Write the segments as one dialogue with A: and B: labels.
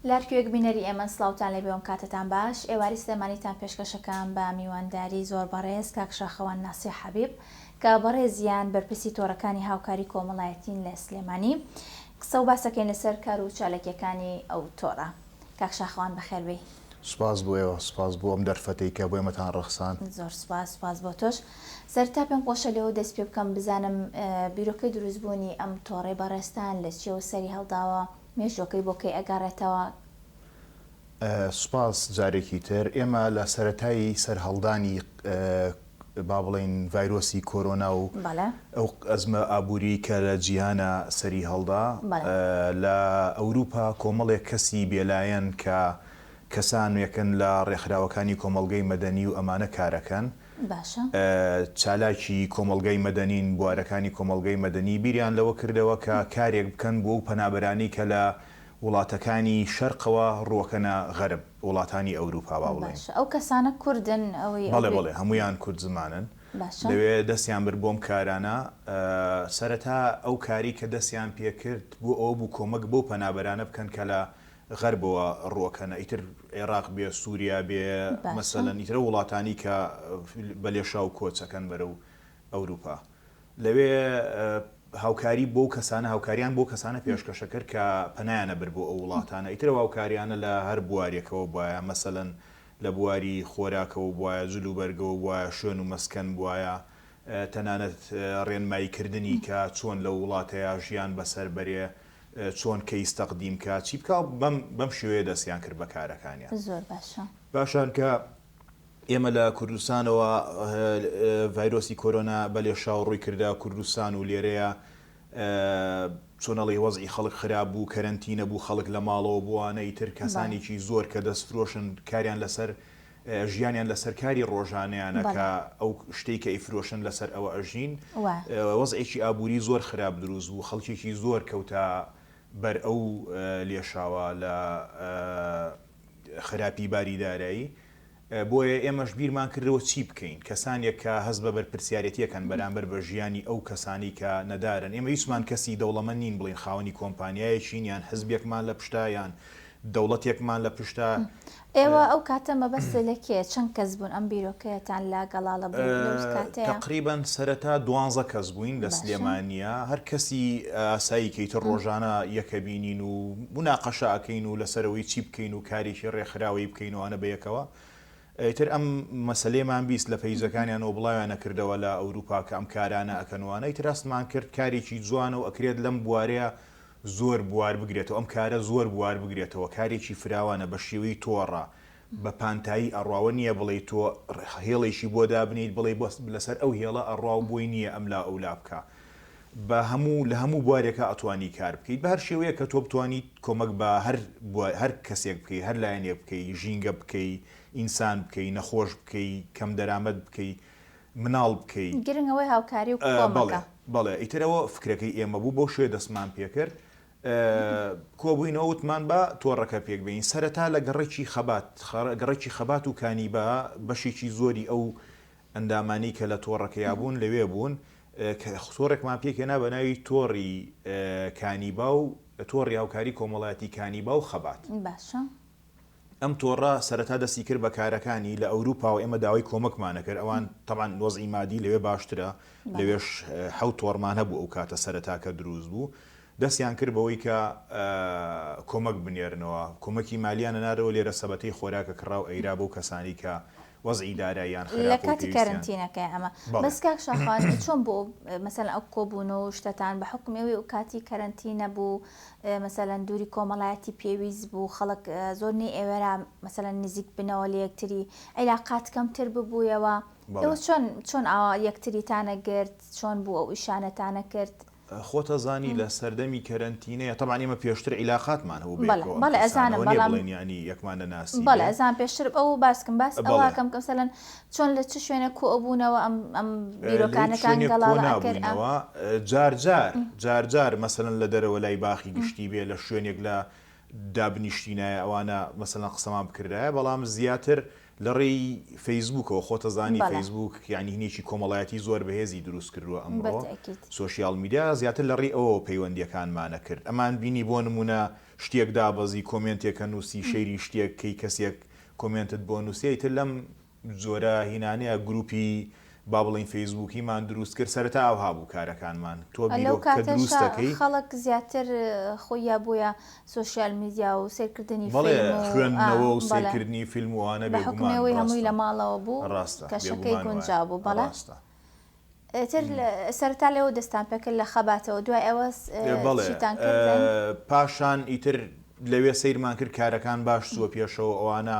A: لەهەرکوێک بینەری ئێمەن سڵاوتان لێبێ و کاتتان باش ئێواری سلێمانیتان پێشکەشەکەم بە میوانداری زۆر بەڕێز کاک شاخەوان ناسیح حەبیب کە بەڕێزیان بەرپرسی تۆڕەکانی هاوکاری کۆمەڵایەتین لە سلێمانی قسە و باسەکەین لەسەر کار و چاالکیەکانی ئەو تۆڕە کاک شاخەوان بەخێر بێی.
B: سوپاس بۆ ئێوە، سوپاس بۆ ئەم دەرفەتەی کە بۆ ئێمەتان ڕەخساند.
A: زۆر سوپاس، سوپاس بۆ تۆش. سەرەتا پێم خۆشە لێوە دەست پێ بکەم بزانم بیرۆکەی دروستبوونی ئەم تۆڕەی بەڕێزتان لە چیەوە سەری هەڵداوە؟ مێژووەکەی بۆ کەی ئەگەڕێتەوە؟
B: سوپاس جارێکی تر. ئێمە لە سەرەتای سەرهەڵدانی با بڵێین ڤایرۆسی کۆرۆنا و ئەو ئەزمە ئابووریەی کە لە جیهانا سەری هەڵدا لە ئەوروپا کۆمەڵێک کەسی بێلایەن کە کەسانێکن لە ڕێکخراوەکانی کۆمەڵگەی مەدەنی و ئەمانە کارەکەن چالاکی کۆمەڵگای مەدەنین، بوارەکانی کۆمەڵگەی مەدەنی بیریان لەوە کردەوە کە کارێک بکەن بۆ ئەو پەنابەرانەی کە لە وڵاتەکانی شەرقەوە ڕووەکەنە غەرب، وڵاتانی ئەوروپا با بڵێین.
A: باشە ئەو کەسانە کوردن ئەوەی ئەو
B: بەڵێ بەڵێ هەموویان کورد زمانن.
A: باشە.
B: لەوێ دەستیان برد بۆم کارانە. سەرەتا ئەو کاری کە دەستیان پێکرد بۆ ئەوە بوو کۆمەک بەو پەنابەرانە بکەن کە لە غەربەوە ڕووەکەنە ئیتر عێراق بێ سوریا بێ مەسەلەن ئیتر ئەو وڵاتانی کە بە لێشاو کۆچ ئەکەن بەرەو ئەوروپا لەوێ هاوکاری بۆ کەسانە هاوکاریان بۆ کەسانە پێشکەشە کرد کە پەنایانە بر بۆ ئەو وڵاتانە ئیتر ئەو هاوکاریانە لە هەر بوارێکەوە بوایە مەسەلەن لە بواری خۆراکەوە بوایە جل و بەرگەوە بوایە شوێن و مەسکەن بوایە تەنانەت ڕێنمایی کردنی کە چۆن لەو وڵاتەیا ژیان بەسەر بەرێ چۆن کەیس تەقدیم کا چی بکا بەم بەم شێوەیە دەستیان کرد بە کارەکانیان.
A: زۆر باشە.
B: پاشان کە ئێمە لە کوردستانەوە ڤایرۆسی کۆرۆنا بە لێشاو ڕووی کردە کوردستان و لێرەیە چۆن ئەڵێی وەزعی خەڵک خراپ بوو کەرەنتینە بوو خەڵک لە ماڵەوە بووانە ئیتر کەسانێکی زۆر کە دەستفرۆشن کاریان لەسەر ژیانیان لەسەر کاری ڕۆژانەیانە کە ئەو شتەی کە ئەیفرۆشن لەسەر ئەوە ئەژین. وەزعێکی ئابووری زۆر خراپ دروست بوو، خەڵکێکی زۆر کەوتە بەر ئەو لێشاوە لە خراپی باری دارایی. بۆیە ئێمەش بیرمان کردەوە چی بکەین؟ کەسانێک کە هەست بە بەرپرسیارێتی ئەکەن بەرامبەر بە ژیانی ئەو کەسانەی کە نەدارن. ئێمە هیچمان کەسی دەوڵەمەند نین بڵێین خاوەنی کۆمپانیایەکین یان حزبێکمان لە پشتە یان دەوڵەتێکمان لە پشتە.
A: ئێوە ئەو کاتە مەبەستت لە کێیە؟ چەند کەس بوون ئەم بیرۆکەیەتان لا گەڵاڵە بوو لەو کاتەیا؟
B: تەقریبەن سەرەتا دوانزە کەس بووین لە
A: باشە.
B: سلێمانییە، هەر کەسی ئاسایی کە ئیتر ڕۆژانە یەکە بینین و موناقەشە ئەکەین و لەسەر ئەوەی چی بکەین و کارێکی ڕێکخراوەیی بکەین و ئەوانە بەیەکەوە. ئیتر ئەم مەسەلەیەمان 20 لە پەیجەکانیانەوە بڵاویان ئەکردەوە لە ئەوروپا کە ئەم کارانە ئەکەن و ئەوانە، ئیتر هەستمان کرد کارێکی جوانە و ئەکرێت لەم بوارەیا زۆر بوار بگرێتەوە، ئەم کارە زۆر بوار بگرێتەوە، کارێکی فراوانە بە شێوەی تۆڕە، بە پانتایی ئەڕوا، وە نییە بڵێی تۆ هێڵێکی بۆ دابنێیت بڵێی بەس لەسەر ئەو هێڵە ئەڕوا و بۆی نییە ئەملا ئەولا بکا، بە هەموو لە هەموو بوارێکا ئەتوانی کار بکەیت، بە هەر شێوەیەک کە تۆ بتوانیت کۆمەک بە هەر هەر کەسێک بکەی، هەر لایەنێک بکەی، ژینگە بکەی، ئینسان بکەی، نەخۆش بکەی، کەمدەرامەت بکەی، مناڵ بکەی.
A: گرنگ ئەوەی هاوکاری و
B: بەڵێ
A: کۆمەکە.
B: بەڵێ ئیتر ئەوە فکرەکەی ئێمە بوو بەو شێوەیە دەستمان پێکرد کۆبووینەوە وتمان با تۆڕەکە پێک بێنین سەرەتا لە گەڕەکی خەبات گەڕەکی خەبات و کانیبا بەشێکی زۆری ئەو ئەندامانی کە لە تۆڕەکەیا بوون لەوێ بوون تۆڕێکمان پێکهێنا بە ناوی تۆڕی کانیبا و تۆڕی هاوکاری کۆمەڵایەتی کانیبا و خەبات.
A: باشە.
B: ئەم تۆڕە سەرەتا دەستی کرد بە کارەکانی لە ئەوروپاوە ئێمە داوای کۆمەکمان ئەکرد ئەوان تەبعەن وەزعی مادی لەوێ باشترە لەوێش حەوت تۆڕمان هەبوو ئەو کاتە سەرەتا کە دروست بوو دەستیان کرد بەوەی کە کۆمەک بنێرنەوە کۆمەکی مالیان ئەنارەوە لێرە سەبەتەی خۆراکە کڕا و ئەیرا بەو کەسانی کە وەزعی داراییان
A: لە
B: خراپە و
A: کاتی
B: پێویستیان
A: کەرەنتینەکەی ئەمە
B: بەڵێ.
A: بەس کاک شاخان چۆن بوو مەسەلەن ئەو کۆبوونەوە و شتەتان بە حوکمی ئەوەی ئەو کاتی کەرەنتینە بوو مەسەلەن دووری کۆمەڵایەتی پێویست بوو خەڵک زۆر نەیئەوێرا مەسەلەن نزیک بنەوە لە یەکتری عیلاقات کەمتر ببوویەوە ئێوە چۆن چۆن ئاوا یەکتریتانە گرت چۆن بوو ئەو ئیشانەتانە کرد؟
B: خۆتەزانی لە سەردەمی کەرەنتینەیە تەبعەن ئێمە پێشتر عیلاقاتمان هەبوو
A: بەڵێ
B: بەیەکەوە ئەم
A: بەڵێ ئەزانم
B: کەسانەوە نیە
A: بەڵام
B: بڵێین یانی یەکمان نەناسی
A: بەڵێ
B: بێ
A: ئەزانم پێشتر ئەو باسکم باس
B: بەڵێ.
A: ئەوەکەم کە مەسەلەن چۆن لە چ شوێنێک کۆ ئەبوونەوە ئەم ئەم
B: لە هیچ
A: بیرۆکانەتان
B: شوێنێک کۆ
A: گەڵاڵە ئەکرد ئە.
B: نابووینەوە جار جار جار جار مەسەلەن لە دەرەوە لای باخی گشتی بێ لە شوێنێک لە دابنیشتینایە ئەوانە مەسەلەن قسەمان بکردایە بەڵام زیاتر لە ڕێی فەیسبووکەوە خۆتەزانی
A: بەڵێ.
B: فەیسبووک یانی هینێکی کۆمەڵایەتی زۆر بەهێزی دروست کردووە ئەمڕۆ
A: بەتەئکید.
B: social media زیاتر لە ڕێی ئەوەوە پەیوەندییەکانمان ئەکرد ئەمان بینی بۆ نموونە. شتێک دابەزی کۆمێنتێکە نووسی شەیری شتێک کەی کەسێک کۆمێنتت بۆ نووسی ئیتر لەم جۆرە هینانەیە گروپی با بڵێین فەیسبووکیمان دروست کرد سەرەتا ئاوها بوو کارەکانمان تۆ
A: لەو
B: بیرۆکە
A: کاتەشا
B: دروست دەکەی.
A: خەڵک زیاتر خۆی یابوویە سۆشیال میدیا و سەیرکردنی
B: بەڵێ
A: فیلم و ئا
B: خوێندنەوە و
A: بەڵێ
B: سەیرکردنی فیلم و ئەوانە
A: بە حوکمی
B: بێگومان
A: ئەوەی هەمووی
B: ڕاستە
A: لە ماڵەوە بوو
B: ڕاستە
A: کەشەکەی
B: بێگومان وایە
A: گونجاو بوو بەڵێ.
B: ڕاستە.
A: ئیتر سەرەتا لێوە دەستان پێکرد لە خەباتەوە دوای ئەوە
B: بەڵێ
A: چیتان کرد؟
B: پاشان ئیتر لەوێ سەیرمان کرد کارەکان باش چووە پێشەوە ئەوانە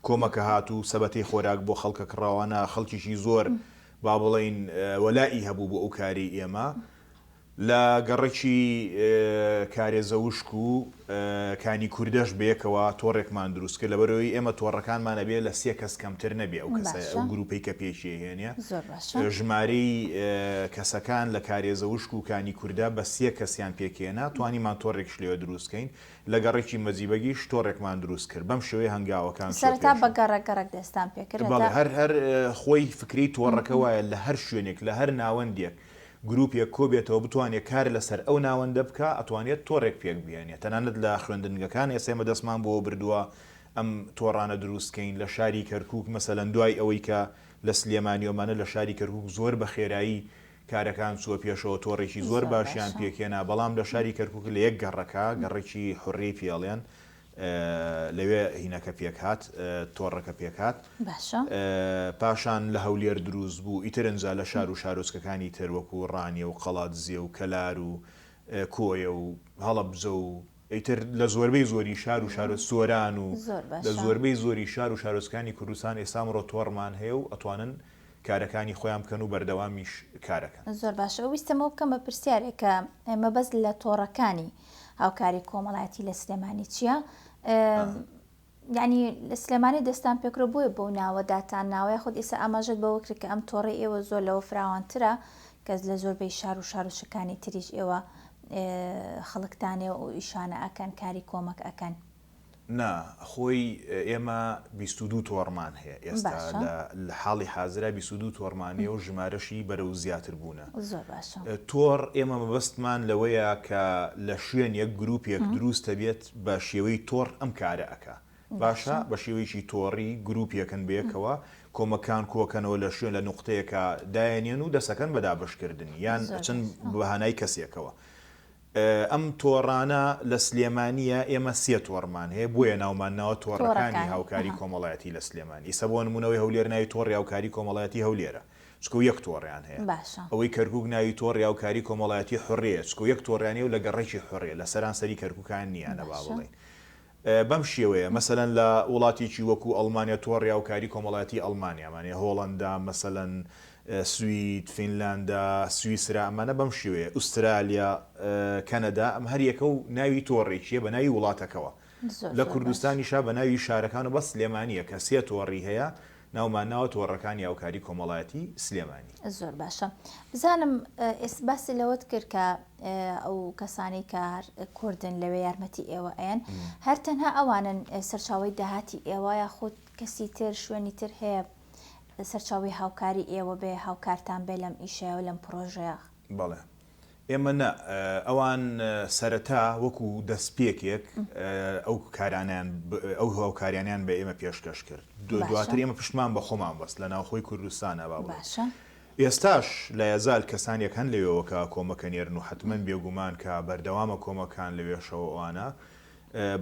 B: کۆمەکە هات و سەبەتەی خۆراک بۆ خەڵکە کڕاوانە خەڵکیشی زۆر با بڵێین وەلائی هەبوو بۆ ئەو کارەی ئێمە لە گەڕەکی کارێزەوشک و کانی کوردەش بەیەکەوە تۆڕێکمان دروست کرد، لەبەرئەوەی ئێمە تۆڕەکانمان ئەبێ لە سێ کەس کەمتر نەبێ ئەو کەسە
A: باشە.
B: ئەو گروپەی کە پێکی ئەهێنێ
A: زۆر باشە.
B: ژمارەی کەسەکان لە کارێزەوشک و کانی کوردە بە سێ کەسیان پێکهێنا، توانیمان تۆڕێکیش لەوێ دروست کەین، لە گەڕەکی مەجیبەگیش تۆڕێکمان دروست کرد، بەم شێوەیە هەنگاوەکان چووە
A: سەرەتا بە
B: پێشەوە.
A: گەڕەک گەڕەک دەستتان پێکرد
B: بەڵێ
A: هەتا.
B: هەر هەر خۆی فکرەی تۆڕەکە وایە لە هەر شوێنێک لە هەر ناوەندێک گروپێک کۆبێتەوە بتوانێت کار لەسەر ئەو ناوەندە بکا ئەتوانێت تۆڕێک پێک بهێنێ تەنانەت لە خوێندنگەکان ئێستا ئێمە دەستمان بۆوە بردووە ئەم تۆڕانە دروست کەین لە شاری کەرکوک مەسەلەن دوای ئەوەی کە لە سلێمانی ئەمانە لە شاری کەرکوک زۆر بە خێرایی کارەکان چووە پێشەوە تۆڕێکی زۆر
A: زۆر
B: باشیان
A: باشە.
B: پێکهێنا بەڵام لە شاری کەرکوک لە یەک گەڕەکە گەڕەکی حوڕیەی پێڵێن لەوێ هینەکە پێکهات، تۆڕەکە پێکهات.
A: باشە.
B: پاشان لە هەولێر دروست بوو، ئیتر ئنجا لە شار و شارۆچکەکانی تر وەکوو ڕانیە و قەڵادزێ و کەلار و کۆیە و هەڵەبجە و ئیتر لە زۆربەی زۆری شار و شارۆ سۆران و
A: زۆر
B: لە
A: باشە.
B: زۆربەی زۆری شار و شارۆچکانی کوردستان ئێستا ئەمڕۆ تۆڕمان هەیە و ئەتوانن کارەکانی خۆیان بکەن و بەردەوامیش کارەکەن.
A: زۆر باشە ویستم ئەوە بکەم بە پرسیارێک کە مەبەست لە تۆڕەکانی هاوکاری کۆمەڵایەتی لە سلێمانی چییە؟ یعنی لە سلێمانی دەستان پێکرۆ بۆیە بەو ناوە داتان ناوە یاخود ئێستا ئاماژەت بەوە کرد کە ئەم تۆڕەی ئێوە زۆر لەوە فراوانترە کە لە زۆربەی شار و شارۆچکەکانی تریش ئێوە خەڵکتانێ و ئیشانە ئەکەن کاری کۆمەک ئەکەن.
B: نا خۆی ئێمە 22 تۆڕمان هەیە ئێستا
A: باشە.
B: لە لە حاڵی حازرا 22 تۆڕمان هەیە و ژمارەشی بەرەو زیاتر بوونە.
A: زۆر باشە.
B: تۆڕ ئێمە مەبەستمان لەوەیە کە لە شوێنێک گروپێک دروست ئەبێت بە شێوەی تۆڕ ئەم کارە ئەکا باشە
A: باشە.
B: بە شێوەیەکی تۆڕی گروپێکن بەیەکەوە کۆمەکان کۆکەنەوە لە شوێن لە نوقتەیەکا دایەنێن و دەسەکەن بە دابەشکردنی یان
A: زۆر
B: ئەچن
A: باشە.
B: بە هانای کەسێکەوە ئەم تۆڕانە لە سلێمانییە ئێمە سێ تۆڕمان هەیە بۆیە ناومان ناوە تۆڕەکانی
A: تۆڕەکانی
B: هاوکاری
A: ئەها.
B: کۆمەڵایەتی لە سلێمانی ئیستا بۆ نموونە ئەوەی هەولێر ناوی تۆڕی هاوکاری کۆمەڵایەتی هەولێرە چونکە یەک تۆڕیان هەیە
A: باشە.
B: ئەوەی کەرکوک ناوی تۆڕی هاوکاری کۆمەڵایەتی حوڕیەیە چونکە یەک تۆڕیان هەیە و لە گەڕەکی حوڕیە لە سەرانسەری کەرکوکا نییانە با
A: باشە.
B: بڵێین بەم شێوەیە مەسەلەن لە وڵاتێکی وەکو ئەڵمانیا تۆڕی هاوکاری کۆمەڵایەتی ئەڵمانیامان هەیە، هۆڵەندا مەسەلەن، سوید، فینلاندا، سویسرا ئەمانە بەم شێوەیە، ئوسترالیا، کەنەدا ئەم هەر یەکە و ناوی تۆڕێکیە بە ناوی وڵاتەکەوە.
A: زۆر
B: لە
A: زۆر باش.
B: کوردستانیشا بە ناوی شارەکان و بەس سلێمانییە کە سێ تۆڕی هەیە ناومان ناوە تۆڕەکانی هاوکاری کۆمەڵایەتی سلێمانی.
A: زۆر باشە بزانم ئێس باسی لەوەت کرد کە ئەو کەسانەی کە کوردن لەوێ یارمەتی ئێوە ئەیەن هەر تەنها ئەوانن سەرچاوەی داهاتی ئێوە یاخود کەسی تر شوێنی تر هەیە سەرچاوەی هاوکاری ئێوە بێ هاوکارتان بێ لەم ئیشەیە و لەم پرۆژەیە؟
B: بەڵێ ئێمە نا ئەوان سەرەتا وەکو دەستپێکێک ئەو کارانیان ئەو هاوکاریانیان بە ئێمە پێشکەش کرد دواتر ئێمە پشتمان بە خۆمان بەست لە ناوخۆی کوردستانە با بڵێین ئێستاش لایەزال کەسانێک هەن لەوێوە کە کۆمەکە نێرن و حەتمەن بێگومان کە بەردەوامە کۆمەکان لەوێشەوە ئەوانە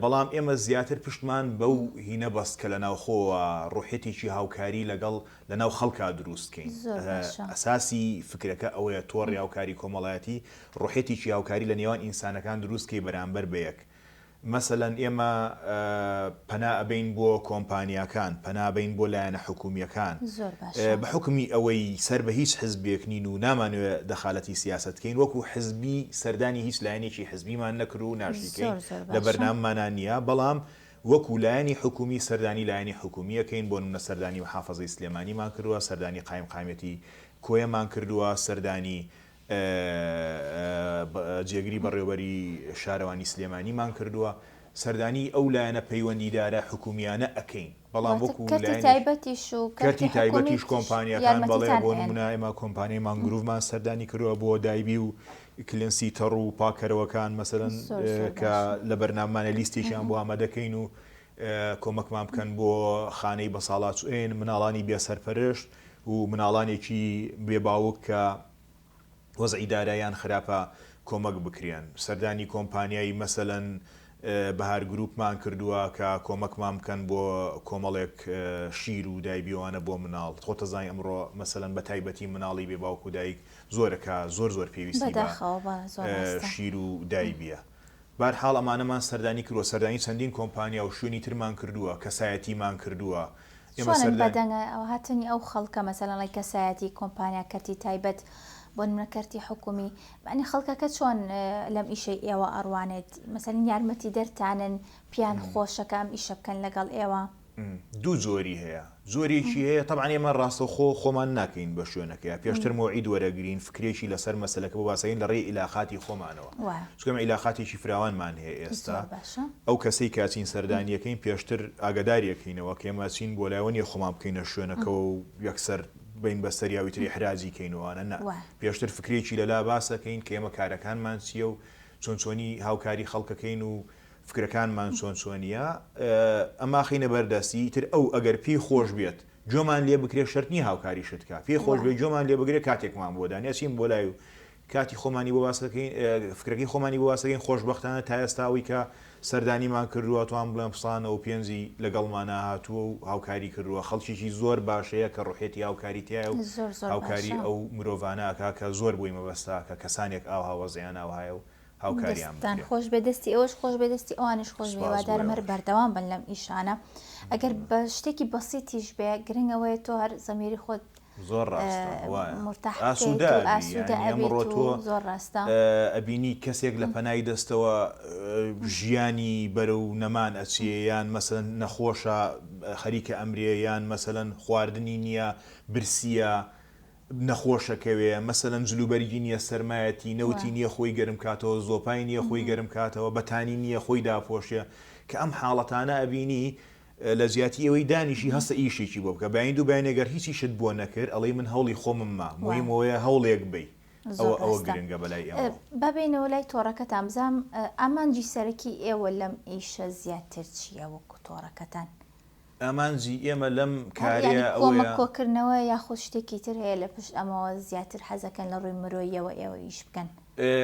B: بەڵام ئێمە زیاتر پشتمان بەو هینە بەست کە لە ناوخۆوە ڕوحیەتێکی هاوکاری لەگەڵ لە ناو خەڵکا دروست کەین.
A: زۆر باشە.
B: ئەساسی فکرەکە ئەوەیە تۆڕی هاوکاری کۆمەڵایەتی ڕوحیەتێکی هاوکاری لە نێوان ئینسانەکان دروست کەی بەرامبەر بە یەک. مەسەلەن ئێمە پەنا ئەبەین بۆ کۆمپانیاکان، پەنا ئەبەین بۆ لایەنە حکومییەکان.
A: زۆر باشە.
B: بە حوکمی ئەوەی سەر بە هیچ حزبێک نین و نامانەوێ دەخالەتی سیاسەت کەین، وەکو حزبی سەردانی هیچ لایەنێکی حزبیمان نەکرد و ناشیکەین،
A: زۆر زۆر
B: لە
A: باشە.
B: بەرنامەمانا نییە، بەڵام وەکو لایەنی حکومی سەردانی لایەنی حکومی ئەکەین، بۆ نمونە سەردانی محافەزەی سلێمانیمان کردووە، سەردانی قایمقامیەتی کۆیەمان کردووە، سەردانی جێگری بەڕێوەبەری شارەوانی سلێمانیمان کردووە. سەردانی ئەو لایەنە پەیوەندیدارە حکومییانە ئەکەین، بەڵام
A: واتە
B: وەکو
A: کەرتی
B: لایەنێکی
A: تایبەتیش و کەرتی
B: کەرتی تایبەتیش
A: حکومیتیش
B: کۆمپانیاکان بەڵێ
A: یارمەتیتان
B: بۆ
A: ئەیەن.
B: نمونە ئێمە کۆمپانیای مانگروڤمان سەردانی کردوە بۆ دایبی و کلنسی تەڕ و پاککەرەوەکان مەسەلەن
A: زۆر زۆر
B: کە
A: باشە.
B: لە بەرنامەمانە لیستێکیان بۆ ئامادەکەین و کۆمەکمان بکەن بۆ خانەی بەساڵاچووێن مناڵانی بێ سەرپەرشت و مناڵانێکی بێ باوک کە وەزعی داراییان خراپە کۆمەک بکرێن. سەردانی کۆمپانیای مەسەلەن بەهار گروپمان کردووە کە کۆمەکمان بکەن بۆ کۆمەڵێک شیر و دایبیوانە بۆ مناڵ. خۆت ئەزانی ئەمڕۆ مەسەلەن بە تایبەتی مناڵی بێ باوک و دایک زۆرە کە زۆر زۆر پێویستی بە
A: بەداخەوە بەڵێ زۆر ڕاستە.
B: شیر و دایبیە. بارحاڵ ئەمانەمان سەردانی کردووە، سەردانی چەندین کۆمپانیا و شوێنی ترمان کردووە، کەسایەتیمان کردووە، ئێمە
A: چۆنن
B: سەردانی.
A: بەدەنگ هاتنی ئەو خەڵکە مەسەلەن ڵی کەسایەتی کۆمپانیا کەرتی تایبەت بۆ نمونە کەرتی حکومی یانی خەڵکەکە چۆن لەم ئیشەی ئێوە ئەڕوانێت مەسەلەن یارمەتی دەرتانن پێیان خۆشە کە ئەم ئیشە بکەن لەگەڵ ئێوە؟
B: دوو جۆری هەیە جۆرێکی هەیە تەبعەن ئێمە ڕاستەوخۆ خۆمان ناکەین بە شوێنەکەیا پێشتر مەوعید وەرەگرین فکرێکی لەسەر مەسەلەکە بۆ باسەکەین لە ڕێی ئیلاقاتی خۆمانەوە چونکە ئێمە ئیلاقاتێکی فراوانمان هەیە ئێستا ئەو کەسەی کە ئەچین سەردانیەکەین پێشتر ئاگاداری ئەکەینەوە کە ئێمە ئەچین بۆ لایەوە نیە خۆمان بکەینە شوێنەکەوە و یەکسەر بین بەسەریا و ئیتر ئیحراجی کەین و ئەوانە نا پێشتر فکرێکی لەلا باسەکەین کە ئێمە کارەکانمان چییە و چۆن چۆنی هاوکاری خەڵکەکەین و فکرەکانمان چۆن چۆنیە ئەماخەینە بەر دەستی ئیتر ئەو ئەگەر پێی خۆش بێت گوێمان لێ بکرێ شەرت نیە هاوکاریشت کا پێی خۆش بێ گوێمان لێ بگرێ کاتێکمان بۆ دانێ ئەچین بۆ لای و کاتی خۆمانی بۆ باس دەکەین فکرەکەی خۆمانی بۆ باس دەکەین خۆشبەختانە تا ئێستا ئەوەی کە سەردانیمان کردووە توان بڵێم سانە و پێنجی لەگەڵمانە هاتووە و هاوکاری کردووە خەڵکێکی زۆر باشەیە کە ڕوحیەتی هاوکاری تایە و
A: زۆر زۆر
B: هاوکاری
A: باشە
B: ئەو مرۆڤانە ئەکا کە زۆر بۆی مەبەستە کە کەسانێک ئاوها وەزعیان ئاوهایە و هاوکاریان
A: دەستتان
B: بکرێ.
A: خۆش بێ دەستی ئێوەش خۆش بێ دەستی ئەوانیش خۆش بێ
B: سپاس بۆ
A: هیوادارم هەر
B: ئێوەش.
A: بەردەوام بن لەم ئیشانە ئەگەر بە شتێکی بەسیتیش بێ گرنگ ئەوەیە تۆ هەر زەمیری خۆت
B: زۆر ڕاستە وایە
A: مورتاح بکەیت
B: ئاسوودە
A: و
B: ئەبی
A: ئاسوودە
B: یانی ئەمڕۆ
A: ئەبیت و
B: تۆ
A: زۆر ڕاستە.
B: ئەبینی کەسێک لە پەنای دەستەوە ژیانی بەرەو نەمان ئەچێ یان مەسەلەن نەخۆشە خەریکە ئەمرێ یان مەسەلەن خواردنی نییە برسییە نەخۆشەکەوێ مەسەلەن جلوبەرگی نیە سەرمایەتی نەوتی نیە خۆی گەرم کاتەوە زۆپای نیە خۆی گەرم کاتەوە بەتانی نیە خۆی داپۆشێ کە ئەم حاڵەتانە ئەبینی لە جیاتی ئەوەی دانیشی هەستە ئیشێکی بۆ بکە بەیانی دوو بەیانی گەر هیچیشت بۆ نەکرد ئەڵێی من هەوڵی خۆمم ما موهیم ئەوەیە هەوڵێک بەی ئەوە ئەوە گرنگە بەلای ئێمەوە.
A: با بێینەوە لای تۆڕەکەتان بزانم ئامانجی سەرەکی ئێوە لەم ئیشە زیاتر چییە وەکو تۆڕەکەتان؟
B: ئامانجی ئێمە لەم
A: هەر یانی
B: کارەیە
A: کۆمەک
B: ئەوەیە.
A: کۆکردنەوە یاخود شتێکی تر هەیە لە پشت ئەمەوە زیاتر حەزەکەن لە ڕووی مرۆییەوە ئێوە ئیش بکەن؟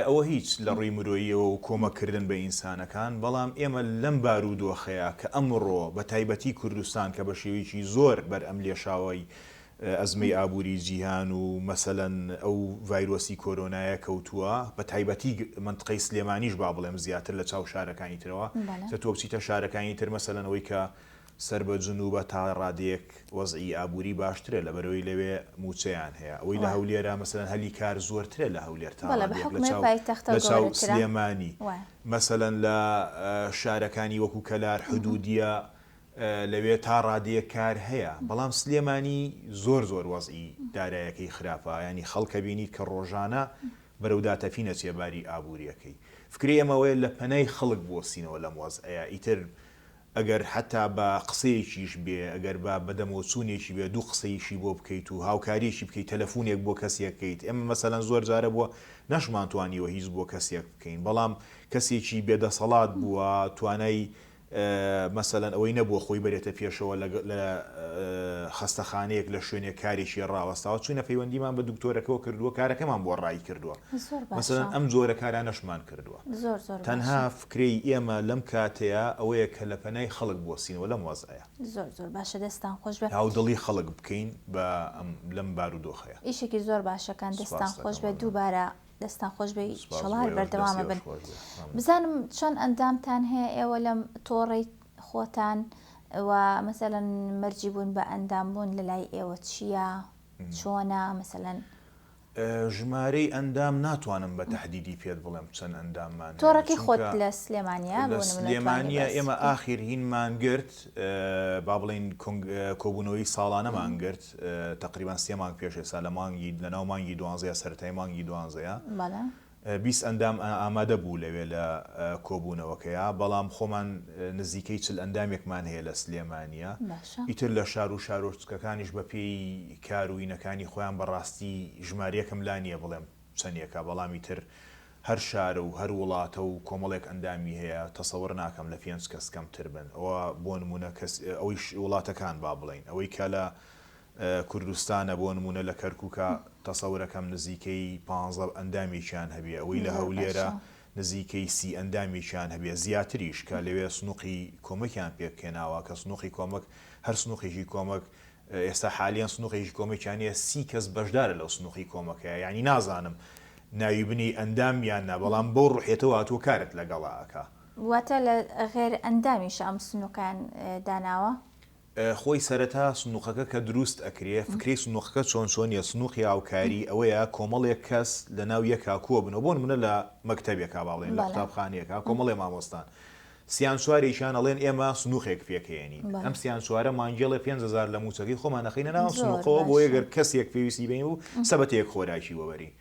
B: ئەوە هیچ لە ڕووی مرۆییەوە و کۆمەک کردن بە ئینسانەکان، بەڵام ئێمە لەم بارودۆخەیا کە ئەمڕۆ بە تایبەتی کوردستان کە بە شێوەیەکی زۆر بەر ئەم لێشاوەی ئەزمەی ئابووری جیهان و مەسەلەن ئەو ڤایرۆسی کۆرۆنایە کەوتووە بە تایبەتی مەنتقەی سلێمانیش با بڵێم زیاتر لە چاو شارەکانی ترەوە چە تۆ بچیتە شارەکانی تر مەسەلەن ئەوەی کە سەر بە جنوبە تا ڕادەیەک وەزعی ئابووری باشترە لەبەرئەوەی لەوێ مووچەیان هەیە ئەوەی لە هەولێرە مەسەلەن هەلی کار زۆرترە لە هەولێر تا ڕادەیەک لە چاو لە چاو سلێمانی مەسەلەن لە شارەکانی وەکو کەلار حدودیە لەوێ تا ڕادەیەک کار هەیە بەڵام سلێمانی زۆر زۆر وەزعی دارایەکەی خراپە یانی خەڵک ئەبینیت کە ڕۆژانە بەرەو داتەپین ئەچێ باری ئابووریەکەی فکرەی ئێمە ئەوەیە لە پەنای خەڵک بوەستینەوە لەم وەزعەیا ئیتر ئەگەر حەتا بە قسەیەکیش بێ ئەگەر بە بەدەمەوەچوونێکی بێ دوو قسەیشی بۆ بکەیت و هاوکاریەکی بکەیت تەلەفونێک بۆ کەسێک کەیت ئێمە مەسەلەن زۆر جارە بووە نەشمانتوانیوە هیچ بۆ کەسێک بکەین بەڵام کەسێکی بێدەسەڵات بووە توانای مەسەلەن ئەوەی نەبووە خۆی بەرێتە پێشەوە لە خەستەخانەیەک لە شوێنێک کارێکی ڕاوەستاوە چوینە پەیوەندیمان بە دکتۆرەکەوە کردووە کارەکەمان بۆ ڕای کردووە مەسەلەن ئەم جۆرە کارانەشمان کردووە تەنها فکرەی ئێمە لەم کاتەیە ئەوەیە کە لە پەنای خەڵک بوەستینەوە لەم وەزعەیە.
A: زۆر زۆر باشە دەستان خۆش بێ.
B: هاودڵی خەڵک بکەین بە لەم بارودۆخەیە.
A: ئیشێکی زۆر باشەکان دەستان خۆش بێ دووبارە دەستان خۆش بێ ئیشەڵا هەر بەردەوامە بن بزانم چۆن ئەندامتان هەیە ئێوە لەم تۆڕەی خۆتان و مەسەلەن مەرجی بوون بە ئەندام بوون لە لای ئێوە چییە چۆنە مەسەلەن
B: ژمارەی ئەندام ناتوانم بە تەحدیدی پێت بڵێم چەند ئەنداممان هەیە
A: تۆڕەکەی خۆت
B: چونکە
A: لە سلێمانیە
B: لە
A: بۆ نمونە توانی
B: سلێمانیە
A: باس
B: ئێمە
A: بکەی
B: ئاخیر هینمان گرت با بڵێین کۆبوونەوەی ساڵانەمان گرت تەقریبەن سێ مانگ پێش ئێستا لە مانگی لە ناو مانگی دوانزەیە سەرەتای مانگی دوانزەیە.
A: بەڵێ.
B: 20 ئەندام ئامادە بوو لەوێ لە کۆبوونەوەکەیا، بەڵام خۆمان نزیکەی 40 ئەندامێکمان هەیە لە سلێمانییە.
A: باشە.
B: ئیتر لە شار و شارۆچکەکانیش بە پێی کار و ینەکانی خۆیان بە ڕاستی ژمارەیەکم لا نییە بڵێم چەندێکە، بەڵام ئیتر هەر شارە و هەر وڵاتە و کۆمەڵێک ئەندامی هەیە تەسەور ناکەم لە پێنج کەس کەمتر بن. ئەوە بۆ نموونە کەس ئەوەی وڵاتەکان با بڵێین ئەوەی کە لە کوردستانە بۆ نموونە لە کەرکوکە تەسەورەکەم نزیکەی پانزە ئەندامێکیان هەبێ ئەوەی لە
A: زۆر
B: هەولێرە
A: باشە.
B: نزیکەی سی ئەندامێکیان هەبێ زیاتریش کە لەوێ سنوقی کۆمەکیان پێکهێناوە کە سنوقی کۆمەک هەر سنوقێکی کۆمەک ئێستا حالیەن سنوقێکی کۆمەکیان هەیە سی کەس بەشدارە لەو سنوقی کۆمەکەیە یانی نازانم ناوی بنێی ئەندام یان نا بەڵام بەو ڕوحیەتەوە هاتووە کارت لەگەڵا ئەکا.
A: واتە لە غێر ئەندامیشە ئەم سنوقەیان داناوە؟
B: خۆی سەرەتا سنوقەکە کە دروست ئەکرێ فکرەی سنوقەکە چۆن چۆنیە سنوقی هاوکاری ئەوەیە کۆمەڵێک کەس لە ناو یەکا کۆ بنەوە بۆ نمونە لە مەکتەبێکا با بڵێین لە قوتابخانەیەکا کۆمەڵێ مامۆستان سیان چوارێکیان ئەڵێن ئێمە سنوقێک پێکەیەنین ئەم سیان چوارە مانگێڵێ 5000 لە موچەکەی خۆمان ئەخەینە ناو سنوقەوە بۆ ئەگەر کەسێک پێویستی بەین بوو سەبەتەیەک خۆراکی بۆ بەرین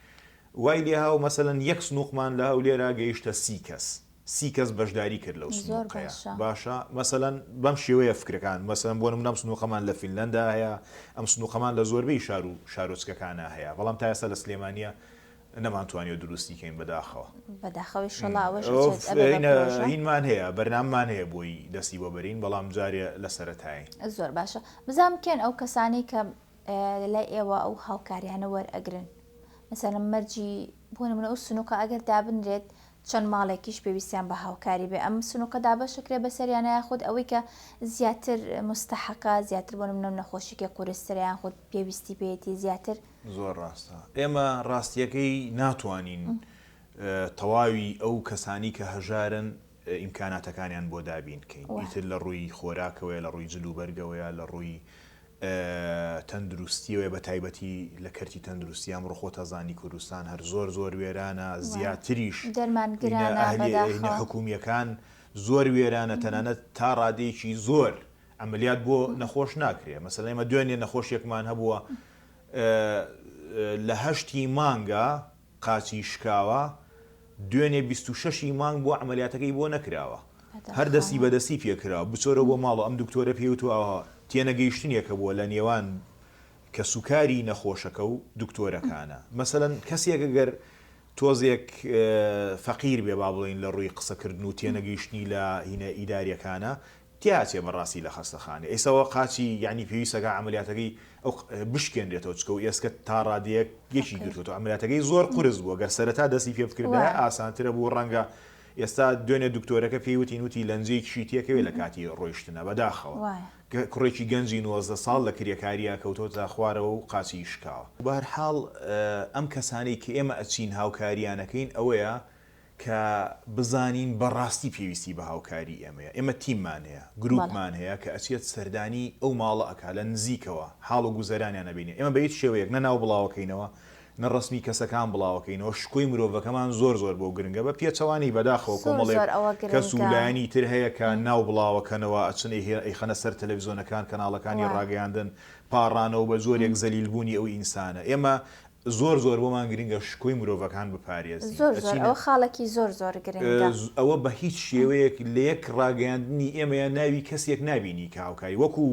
B: وای لێهاو مەسەلەن یەک سنوقمان لە هەولێرا گەیشتە سی کەس سی کەس بەشداری کرد لەو
A: زۆر
B: سنوقەیە
A: باشە.
B: باشە مەسەلەن بەم شێوەیە فکرەکان مەسەلەن بۆ نمونە ئەم سنوقەمان لە فینلەندا هەیە ئەم سنوقەمان لە زۆربەی شار و شارۆچکەکانا هەیە بەڵام تا ئێستا لە سلێمانیە نەمانتوانیوە دروستی کەین بەداخەوە.
A: بەداخەوە ئیشەڵا ئەوەش ئەچێت ئەبێ بە پرۆژە.
B: هینمان هەیە بەرنامەمان هەیە بۆی دەستی بۆ بەرین بەڵام جارێ لە سەرەتایین.
A: زۆر باشە بزانم کێن ئەو کەسانەی کە لەلای ئێوە ئەو هاوکاریانە وەرئەگرن مەسەلەن مەرجی بۆ نمونە ئەو سنوقە ئەگەر دابنرێت چەند ماڵێکیش پێویستیان بە هاوکاری بێ ئەم سنوقە دابەشەکرێ بەسەریانە یاخود ئەوەی کە زیاتر مستحەقە زیاتر بۆ نمونە نەخۆشیکی قورسترە یاخود پێویستی پێیەتی زیاتر.
B: زۆر ڕاستە ئێمە ڕاستیەکەی ناتوانین تەواوی ئەو کەسانی کە هەژارن ئیمکاناتەکانیان بۆ دابین کەین ئیتر لە ڕووی خۆراکەوەیە لە ڕووی جل و بەرگەوەیە لە ڕووی تەندروستیەوەیە بە تایبەتی لە کەرتی تەندروستی ئەمڕۆ خۆت ئەزانی کوردستان هەر زۆر زۆر وێرانە زیاتریش
A: دەرمان گرانە
B: ئەهلی
A: بەداخەوە.
B: حکومیەکان زۆر وێرانە تەنانەت تا ڕادەیەکی زۆر عەمەلیات بۆ نەخۆش ناکرێ مەسەلەن ئێمە دوێنێ نەخۆشێکمان هەبووە لە هەشتی مانگا قاچی شکاوە دوێنێ 26 ی مانگ بووە عەمەلیاتەکەی بۆ نەکراوە هەر دەستی بە دەستی پێ کراوە بچۆرەوە بۆ ماڵەوە ئەم دکتۆرە پێی وتووە ئەوە تێنەگەیشتنێک هەبووە لە نێوان کەسوکاری نەخۆشەکە و دکتۆرەکانە مەسەلەن کەسێک گەر تۆزێک فەقیر بێ با بڵێین لە ڕووی قسەکردن و تێنەگەیشتنی لە هینە ئیداریەکانە تیاچێ بەڕاستی لە خەستەخانە ئێسەوە قاچی یانی پێویستەکە عەمەلیاتەکەی ئەو بشکێنرێتەوە چکە و ئێسکە تا ڕادەیەک یەکی گرتووەتەوە عەمەلیاتەکەی زۆر قورس بووە گەر سەرەتا دەستی پێ بکردایە ئاسانترە بوو ڕەنگە ئێستا دوێنێ دکتۆرەکە پێی وتین وتی لەنجەیەکیشی تێکەوێ لە کاتی ڕۆیشتنە بەداخەوە کوڕێکی گەنجی 19 ساڵ لە کرێکاریە کەوتۆتە خوارەوە و قاچی شکاوە. بەهەرحاڵ ئەم کەسانەی کە ئێمە ئەچین هاوکاریان ئەکەین ئەوەیە کە بزانین بەڕاستی پێویستی بە هاوکاری ئێمەیە، ئێمە تیممان هەیە، گروپمان هەیە کە ئەچێت سەردانی ئەو ماڵە ئەکا لە نزیکەوە حاڵ و گوزەرانیان ئەبینێ، ئێمە بە هیچ شێوەیەک نە ناو بڵاوەکەینەوە، نە ڕەسمی کەسەکان بڵاوەکەینەوە، شکۆی مرۆڤەکەمان زۆر زۆر بۆ گرنگە، بە پێچەوانەی بەداخەوە
A: زۆر
B: کۆمەڵێک
A: زۆر ئەوە
B: کەس و
A: گرنگە.
B: لایەنی تر هەیە کە ناو بڵاوەکەنەوە ئەچن ئەیخەنە سەر تەلەفزیۆنەکان، کەناڵەکانی
A: وایە.
B: ڕاگەیاندن، پاڕانەوە بە جۆرێک زەلیل بوونی ئەو ئینسانە. ئێمە زۆر زۆر بۆمان گرنگە شکۆی مرۆڤەکان بپارێزین.
A: زۆر زۆر
B: ئەچینە.
A: ئەوە خاڵێکی زۆر زۆر گرنگە.
B: ئەوە بە هیچ شێوەیەک لە یەک ڕاگەیاندنی ئێمەیا ناوی کەسێک نابینی کە هاوکاری وەکو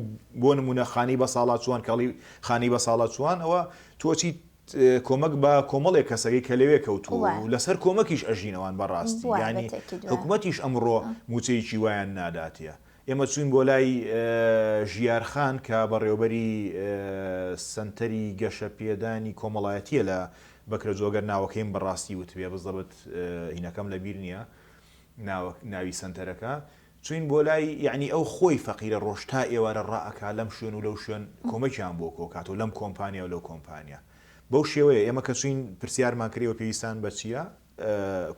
B: بۆ نموونە خانەی بەساڵاچووان کە ئەڵێی خانەی بەساڵاچووان ئەوە تۆ ئەچیت کۆمەک بە کۆمەڵێک کەسەکەی کە لەوێ کەوتووە
A: وایە.
B: و لەسەر کۆمەکیش ئەژین ئەوان بەڕاستی
A: وایە بە
B: یانی
A: تەئکید وایە.
B: حکومەتیش ئەمڕۆ مووچەیەکی وایان ناداتێ. ئێمە چووین بۆ لای ژیار خان کە بەڕێوەبەری سەنتەری گەشەپێدانی کۆمەڵایەتییە لە بەکرەجۆ گەر ناوەکەیم بە ڕاستی وتبێ بزەبت هینەکەم لە بیر نییە ناوی سەنتەرەکە چووین بۆ لای یەعنی ئەو خۆی فەقیرە ڕۆژ تا ئێوارە ڕائەکا لەم شوێن و لەو شوێن کۆمەکیان بۆ کۆکاتەوە لەم کۆمپانیا و لەو کۆمپانیا بەو شێوەیە ئێمە کە چووین پرسیارمان کرد ئێوە پێویستان بە چییە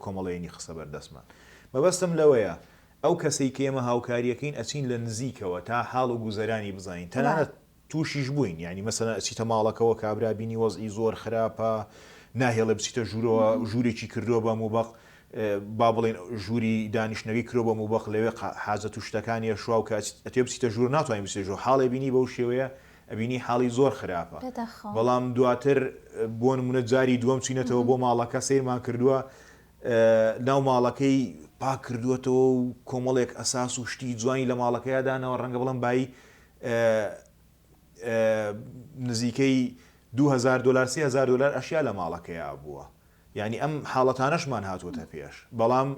B: کۆمەڵەیەنی خستە بەردەستمان مەبەستم لەوەیە ئەو کەسەی کە ئێمە هاوکاریەکەین ئەچین لە نزیکەوە تا حاڵ و گوزەرانی بزانین تەنانەت توشیش بووین یانی مەسەلەن ئەچیتە ماڵەکەوە کابرا بینی وەزعی زۆر خراپە ناهێڵێ بچیتە ژوورەوە ژوورێکی کردووە بە موبەق با بڵێن ژووری دانیشتنەکەی کرۆ بە موبەق لەوێ حاجەت و شتەکانی ئەشوا و کە ئەتوێ بچیتە ژوور ناتوانانی بچیتە ژوور حاڵێ بینی بەو شێوەیە ئەبینی حاڵی زۆر خراپە
A: بەداخەوە.
B: بەڵام دواتر بۆ نمونە جاری دووەم چینەتەوە بۆ ماڵەکە سەیرمان کردووە. ناو ماڵەکەی پاک کردووەتەوە و کۆمەڵێک ئەساس و شتی جوانی لە ماڵەکەیا داناوە ڕەنگە بڵێم بایی نزیکەی 2000 دلار 3000 دلار ئەشیا لە ماڵەکەیا بووە یانی ئەم حاڵەتانەشمان هاتووەتە پێش، بەڵام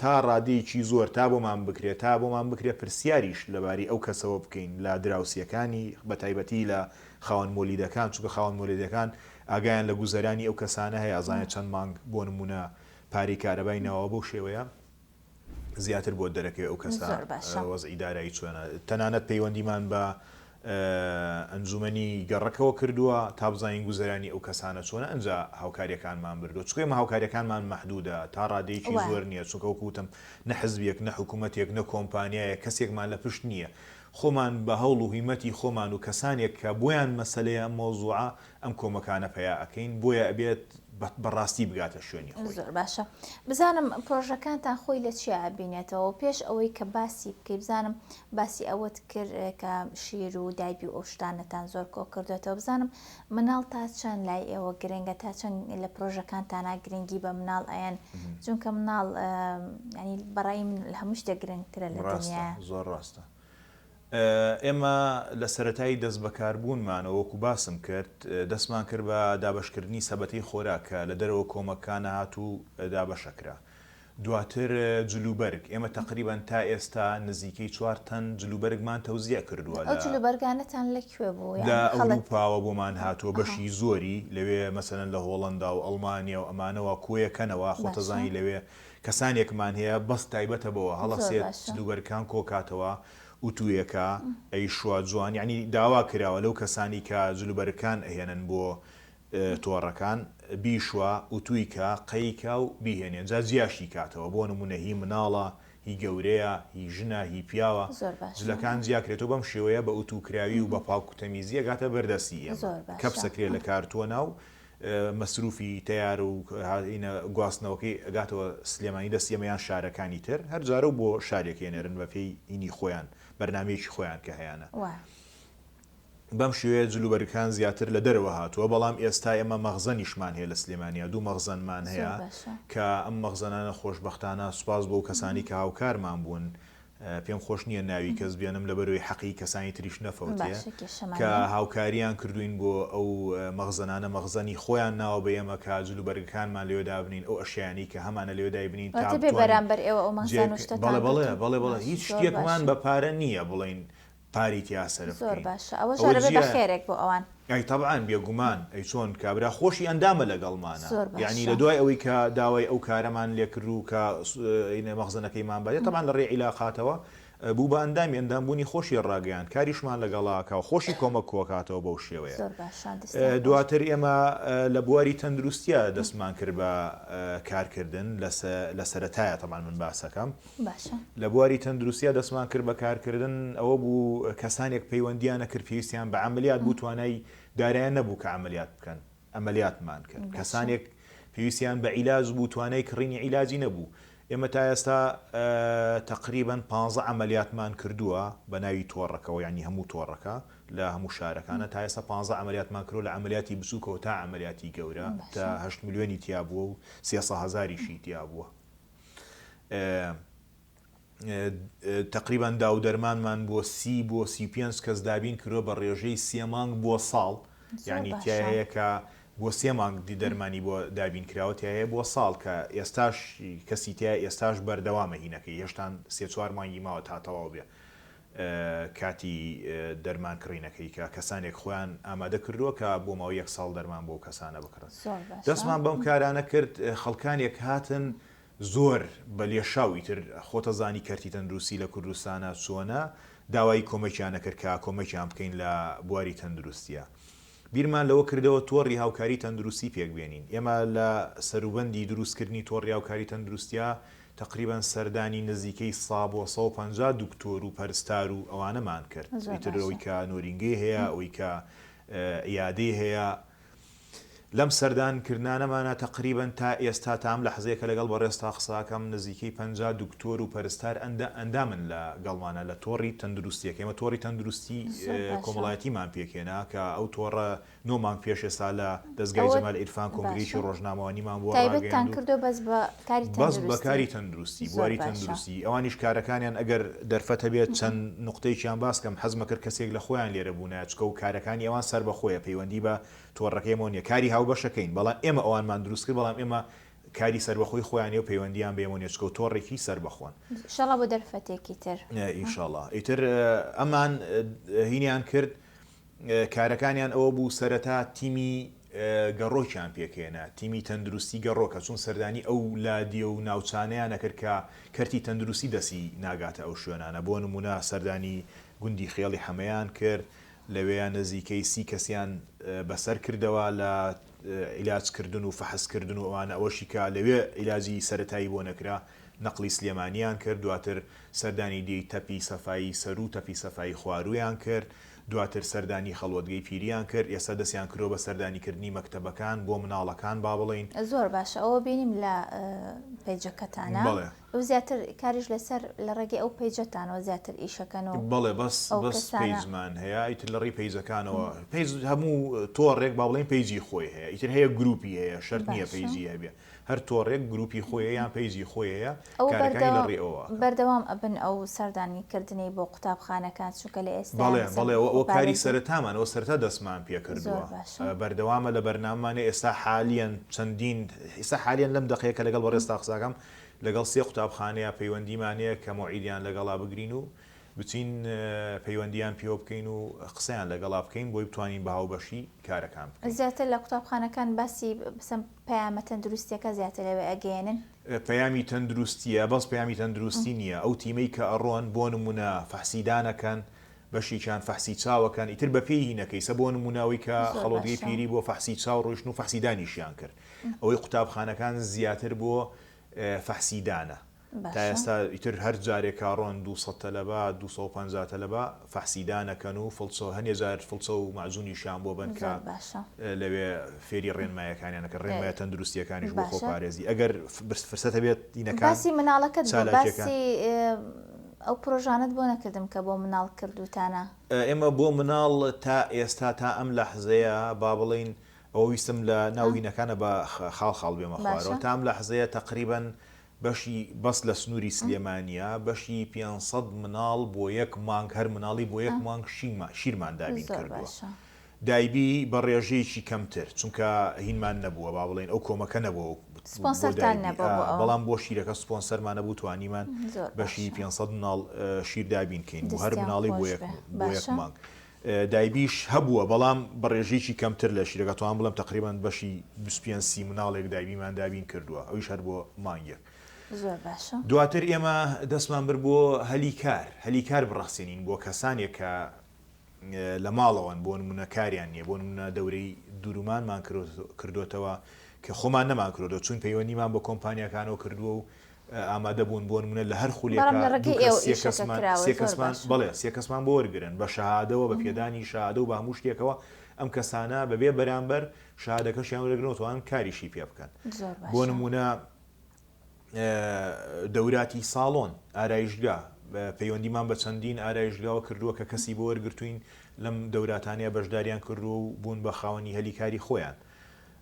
B: تا ڕادەیەکی زۆر تا بۆمان بکرێت تا بۆمان بکرێت پرسیاریش لەبارەی ئەو کەسەوە بکەین لە دراوسێکانی بەتایبەتی لە خاوەن مۆلیدەکان، چونکە خاوەن مۆلیدەکان ئاگایان لە گوزەرانی ئەو کەسانە هەیە ئەزانێت چەند مانگ بۆ نموونە پارەی کارەبای ناوە بەو شێوەیە. زیاتر بۆت دەرەکەوێ ئەو کەسە
A: زۆر باشە.
B: وەزعی دارایی چۆنە تەنانەت پەیوەندیمان بە ئەنجومەنی گەڕەکەوە کردووە تا بزانین گوزەرانی ئەو کەسانە چۆنە ئەنجا هاوکاریەکانمان بردووە چونکە ئێمە هاوکاریەکانمان مەحدودە تا ڕادەیەکی
A: وایە.
B: زۆر نییە چونکە وەکو وتم نە حزبێک نە حکومەتێک نە کۆمپانیایەک کەسێکمان لە پشت نییە خۆمان بە هەوڵ و هیمەتی خۆمان و کەسانێک کە بۆیان مەسەلەیە ئەم مەوزوعە ئەم کۆمەکانە پەیا ئەکەین بۆیە ئەبێت بە ڕاستی بگاتە شوێنی خۆی.
A: زۆر باشە بزانم پرۆژەکانتان خۆی لە چیا ئەبینێتەوە پێش ئەوەی کە باسی بکەی بزانم باسی ئەوەت کرد کە شیر و دایبی و ئەو شتانەتان زۆر کۆ کردوێتەوە بزانم مناڵ تا چەند لای ئێوە گرنگە تا چەند لە پرۆژەکانتانا گرنگی بە مناڵ ئەیەن چونکە مناڵ ینی بەڕای من لە هەموو شتێک گرنگترە لە
B: ڕاستە
A: دنیا.
B: زۆر ڕاستە ئێمە لە سەرەتای دەستبەکاربوونمانەوە وەکو باسم کرد دەستمان کرد بە دابەشکردنی سەبەتەی خۆراک کە لە دەرەوە کۆمەکانە هات و دابەشەکرا. دواتر جلوبەرگ، ئێمە تەقریبەن تا ئێستا نزیکەی چوار تەن جلوبەرگمان تەوزیع کردووە
A: ئەو
B: لە
A: جلوبەرگانەتان لە کوێ بوو؟
B: لە
A: یانی خەڵک
B: ئەوروپاوە بۆمان هاتووە
A: ئەها.
B: بەشی زۆری لەوێ مەسەلەن لە هۆڵەندا و ئەڵمانیا و ئەمانەوە کۆیەکەنەوە
A: باشە.
B: خۆتەزانی لەوێ کەسانێکمان هەیە بەس تایبەتە بەوە
A: زۆر
B: هەڵەسێت
A: باشە.
B: جلوبەرگکان کۆکاتەوە ئوتویەکە ئەیشوا جوان یەعنی داوا کراوە لەو کەسانی کە جلوبەرگکان ئەهێنن بۆ تۆڕەکان بیشوا ئوتوی کا قەی کا و بیهێنێ جا جیاشی کاتەوە بۆ نمونە هی مناڵە هی گەورەیە هی ژنە هی پیاوە
A: زۆر باشە.
B: جلەکان جیاکرێتەوە بەم شێوەیە بە ئوتوکراوی و بە پاک و تەمیزی ئەگاتە بەردەستی ئێمە
A: زۆر باشە.
B: کەپسەکرێ لە کارتۆنا و مەسروفی تەیارە و هینە گواستنەوەکەی ئەگاتەوە سلێمانی دەستی ئێمە یان شارەکانی تر هەر جارە و بۆ شارێک ئێنێرن بە پێی هینی خۆیان بەرنامەیەکی خۆیان کە هەیانە
A: وایە.
B: بەم شێوەیە جلوبەرگەکان زیاتر لە دەرەوە هاتووە بەڵام ئێستا ئێمە مەخزەنیشمان هەیە لە سلێمانیا دوو مەخزەنمان
A: زۆر
B: هەیە
A: باشە.
B: کە ئەم مەخزەنانە خۆشبەختانە سوپاس بۆ کەسانی کە هاوکارمان بوون پێم خۆش نییە ناوی کەس بێنم لەبەرئەوەی حەقی کەسانی تریش نەفەوتێ
A: باشە کێشەمان
B: کە
A: نیە.
B: هاوکاریان کردووین بۆ ئەو مەخزەنانە مەخزەنی خۆیان ناوە بە ئێمە کە جلوبەرگەکانمان لەوێ دابنین ئەو ئەشیایانەی کە هەمانە لەوێ دایبنین تا
A: واتە بێ
B: بتوانین
A: بەرامبەر ئێوە ئەو
B: جێ
A: مەخزەن و شتەتان
B: بەڵێ بەڵێ
A: گرتوون؟
B: بەڵێ بەڵێ
A: باش
B: هیچ
A: زۆر
B: شتێکمان
A: باشە.
B: بە پارە نییە بڵێین پارەی تیا سەرف
A: زۆر
B: بکەین
A: باشە ئەوەش
B: ئەوە
A: هەر ئەبێ بە
B: جیایە
A: خێرێک بۆ ئەوان.
B: ئەی تەبعەن بێگومان ئەی چۆن کابرا خۆشی ئەندامە لەگەڵمانا
A: زۆر
B: یەعنی
A: باشە.
B: لە دوای ئەوەی کە داوای ئەو کارەمان لێکرد و کە مەخزەنەکەیمان بایە تەبعەن لە ڕێی عیلاقاتەوە بوو بە ئەندامی ئەندام بوونی خۆشی ڕاگەیاند کاریشمان لەگەڵا ئەکا و خۆشی کۆمەک کۆکاتەوە بەو شێوەیە
A: زۆر باشە دەستتان خۆش.
B: دواتر ئێمە لە بواری تەندروستیا دەستمان کرد بە کارکردن لە سەرەتایە تەبعەن من باسەکەم
A: باشە.
B: لە بواری تەندروستیا دەستمان کرد بە کارکردن، ئەوە بوو کەسانێک پەیوەندیان ئەکرد پێویستیان بە عەمەلیات بوو توانای دارایان نەبوو کە عەمەلیات بکەن ئەمەلیاتمان کرد،
A: باشە.
B: کەسانێک پێویستیان بە عیلاج بوو توانای کڕینی عیلاجی نەبوو، ئێمە تا ئێستا تەقریبەن پانزە عەمەلیاتمان کردووە بە ناوی تۆڕەکەوە یانی هەموو تۆڕەکە لە هەموو شارەکانە تا ئێستا پانزە عەمەلیاتمان کردووە لە عەمەلیاتی بچووکەوە تا عەمەلیاتی گەورە تا
A: باشە.
B: هەشت ملیۆنی تیا بووە و سێ هەزاریشی تیا بووە. تەقریبەن داو دەرمانمان بۆ سی بۆ 35 کەس دابین کردوە بە ڕێژەی سێ مانگ بۆ ساڵ یعنی تیا هەیە کە بۆ سێ مانگ دی دەرمانی بۆ دابین کراوە تیا هەیە بۆ ساڵ کە ئێستاش کەسی تیا ئێستاش بەردەوامە هینەکەی هێشتان سێ چوار مانگی ماوە تا تەواو بێ کاتی دەرمان کڕینەکەی کە کەسانێک خۆیان ئامادە کردووە کە بۆ ماوەی یەک ساڵ دەرمان بۆ کەسانە بکڕن دەستمان بەم کارانە کرد خەڵکانێک هاتن زۆر بە لێشاو ئیتر خۆتەزانی کەرتی تەندروستی لە کوردستانا چۆنە داوای کۆمەکیان ئەکرد کە کۆمەکیان بکەین لە بواری تەندروستیا بیرمان لەوە کردەوە تۆڕی هاوکاری تەندروستی پێک بێنین ئێمە لە سەروبەندی دروست کردنی تۆڕی هاوکاری تەندروستیا تەقریبەن سەردانی نزیکەی سا بۆ 150 دکتۆر و پەرستار و ئەوانەمان کرد
A: زۆر
B: ئیتر
A: باشە.
B: ئەوی کە نۆرینگەی هەیە ئەوی کە عیادەی هەیە. لەم سەردان کردنانەمانا تەقریبەن تا ئێستا تا ئەم لەحزەیە کە لەگەڵ بەڕێزتا قسەکەم نزیکەی 50 دکتۆر و پەرستار ئەندە ئەندامن لە گەڵمانە لە تۆڕی تەندروستیەکە ئێمە تۆڕی تەندروستی
A: زۆر باشە.
B: کۆمەڵایەتیمان پێکهێنا کە ئەو تۆڕە نۆ مانگ پێش ئێستا لە دەزگای
A: ئەوە
B: جەمال عیرفان کۆنگرەیەکی
A: باشە.
B: ڕۆژنامەوانیمان بۆ
A: تایبەتتان
B: ڕاگەیاند و
A: کردووە بەس بە کاری
B: بەس بە
A: تەندروستی؟
B: کاری تەندروستی
A: زۆر
B: بواری
A: باشە.
B: تەندروستی ئەوانیش کارەکانیان ئەگەر دەرفەت هەبێت چەند نوقتەیەکیان باس کەم حەزمە کرد کەسێک لە خۆیان لێرە بوونایە چونکە و کارەکانی ئەوان سەربەخۆیە پەیوەندی بە تۆڕەکەی ئێمەوە نیە کاری هاوبەشەکەین بەڵام ئێمە ئەوانمان دروست کرد بەڵام ئێمە کاری سەربەخۆی خۆیانە و پەیوەندیان بە ئێمەوە نیە چونکە و تۆڕێکی سەربەخۆن.
A: ئیشەڵا بۆ دەرفەتێکی تر.
B: ئینشەڵا ئیتر ئەمان هینیان کرد کارەکانیان ئەوە بوو سەرەتا تیمی گەڕۆکیان پێکهێنا، تیمی تەندروستی گەڕۆک، کە چوون سەردانی ئەو لادێ و ناوچانەیان ئەکرد کە کەرتی تەندروستی دەستی ناگاتە ئەو شوێنانە، بۆ نموونە سەردانی گوندی خێڵی حەمەیان کرد، لەوێیا نزیکەی سی کەسیان بەسەر کردەوە لە عیلاج کردن و فەحس کردن و ئەوانە، ئەوەشی کە لەوێ عیلاجی سەرەتایی بۆ نەکرا نەقڵی سلێمانیان کرد، دواتر سەردانی دێی تەپی سەفایی سەروو و تەپی سەفایی خواروویان کرد. دواتر سەردانی خەڵوەتگەی پیریان کرد، ئێستا دەستیان کردوە بە سەردانی کردنی مەکتەبەکان بۆ مناڵەکان با بڵێین.
A: زۆر باشە ئەوە بینیم لە پەیجەکەتانا
B: بەڵێ.
A: ئەو زیاتر کاریش لەسەر لە ڕێگەی ئەو پەیجەتانەوە زیاتر ئیشەکەن و
B: بەڵێ بەس
A: ئەو
B: بەس
A: کەسانە.
B: پەیجمان هەیە ئیتر لە ڕێی پەیجەکانەوە پەیج هەموو تۆڕێک با بڵێین پەیجی خۆی هەیە ئیتر هەیە گروپی هەیە شەرت نییە
A: باشە.
B: پەیجی هەبێ هەر تۆڕێک گروپی خۆی هەیە یان پەیجی خۆی هەیە
A: ئەوە
B: کارەکانی لە
A: بەردەوام
B: ڕێی ئەوەوە ئەکا.
A: بەردەوام ئەبن ئەو سەردانی کردنەی بۆ قوتابخانەکان چونکە لە ئێستایا
B: بەڵێ
A: مەسەن
B: بەڵێ ئەوە ئەوە کاری
A: خۆپارێزی.
B: سەرەتامان ئەوە سەرەتا دەستمان پێ
A: زۆر
B: کردووە
A: باشە.
B: بەردەوامە لە بەرنامەمانە ئێستا حالیەن چەندین ئێستا حالیەن لەم دەقەیە کە لەگەڵ بەڕێزتا قسەکەم لەگەڵ سێ قوتابخانەیە پەیوەندیمان هەیە کە مەوعیدیان لەگەڵا بگرین و بچین پەیوەندیان پێوە بکەین و قسەیان لەگەڵا بکەین بۆی بتوانین بە هاوبەشی کارەکان بکەین.
A: زیاتر لە قوتابخانەکان باسی بسم پەیامە تەندروستیەکە زیاتر لەوێ ئەگەیەنن؟
B: پەیامی تەندروستیە بەس پەیامی تەندروستی نیە ئەو تیمەی کە ئەڕۆن بۆ نمونە فەحسی دانەکەن بەشیکیان فەحسی چاوەکەن ئیتر بە پێی هینەکەی سە بۆ نمونە ئەوەی کە
A: زۆر
B: خەڵۆتگەی
A: باشە.
B: پیری بۆ فەحسی چاو ڕۆیشتن و فەحسی دانیشیان کرد ئەوەی قوتابخانەکان زیاتر بۆ فەحسی دانە تا
A: باشە.
B: ئێستا ئیتر هەر جارێک کاڕۆن 200 تەلەبە 250 تەلەبە فەحسی دانەکەن و فڵچە هەنێ جار فڵچە و مەعجونیشیان بۆ بەن کە
A: زۆر باشە.
B: لەوێ فێری ڕێنمایەکانیان ئەکەن ڕێنمایە تەندروستیەکانیش بۆ
A: باشە.
B: خۆپارێزی ئەگەر فرسەت هەبێت دینەکان
A: باسی مناڵەکەت بۆ
B: چالاکیەکان.
A: باسی ئەو پرۆژانەت بۆ نەکردم کە بۆ مناڵ کردووتانە.
B: ئێمە بۆ مناڵ تا ئێستا تا ئەم لەحزەیە با بڵێین ئەوە ویستم لە ناو هینەکانە بە خاڵ خاڵ بێمە خوارەوە
A: باشە.
B: تا ئەم لەحزەیە تەقریبەن بەشی بەس لە سنووری سلێمانییە بەشی 500 مناڵ بۆ یەک مانگ هەر مناڵی بۆ یەک مانگ شیرمان دابین
A: زۆر
B: کردووە
A: باشە.
B: دایبی بە ڕێژەیەکی کەمتر چونکە هینمان نەبووە با بڵێین ئەو کۆمەکە نەبووە بۆ
A: سپۆنسەرتان
B: دایبی
A: نەبووە بۆ ئەوە.
B: بەڵام بۆ شیرەکە سپۆنسەرمان نەبوو توانیمان
A: زۆر
B: بەشی
A: باشە.
B: 500 مناڵ شیر دابین کەین بۆ هەر
A: دەستیان
B: مناڵی بۆ
A: خۆش
B: یەک
A: بێ.
B: بۆ یەک
A: باشە.
B: مانگ دایبیش هەبووە بەڵام بە ڕێژەیەکی کەمتر لە شیرەکە توانم بڵێم تەقریبەن بەشی 25 30 مناڵێک دایبیمان دابین کردووە ئەویش هەر بۆ مانگێک.
A: زۆر باشە.
B: دواتر ئێمە دەستمان برد بۆ هەلی کار هەلی کار بڕەخسێنین بۆ کەسانێک کە لە ماڵەوەن بۆ نمونە کاریان نییە بۆ نمونە دەورەی دورومانمان کردوتەوە کە خۆمان نەمان کردووە چون پەیوەندیمان بە کۆمپانیاکانەوە کردووە و ئامادە بوون بۆ نمونە لە هەر
A: بەڵام
B: خولێکا
A: لە
B: دوو
A: ڕێگەی
B: کەس
A: ئێوە
B: سێ
A: ئیشەکە
B: کەسمان
A: کراوە
B: سێ
A: زۆر
B: کەسمان
A: باشە.
B: بەڵێ سێ کەسمان بۆ وەرگرن بە شەهادەوە بە پێدانی شەهادە و بە هەموو شتێکەوە ئەم کەسانە بەبێ بەرامبەر شەهادەکەشیان وەرگرن و توان کاریشی پێ بکەن
A: زۆر
B: بۆ
A: باشە.
B: نمونە دەوراتی ساڵۆن، ئارایشتگا، پەیوەندیمان بە چەندین ئارایشتگاوە کردووە کە کەسی بۆ وەرگرتووین لەم دەوراتانەیە بەشداریان کردووە و بوون بە خاوەنی هەلی کاری خۆیان.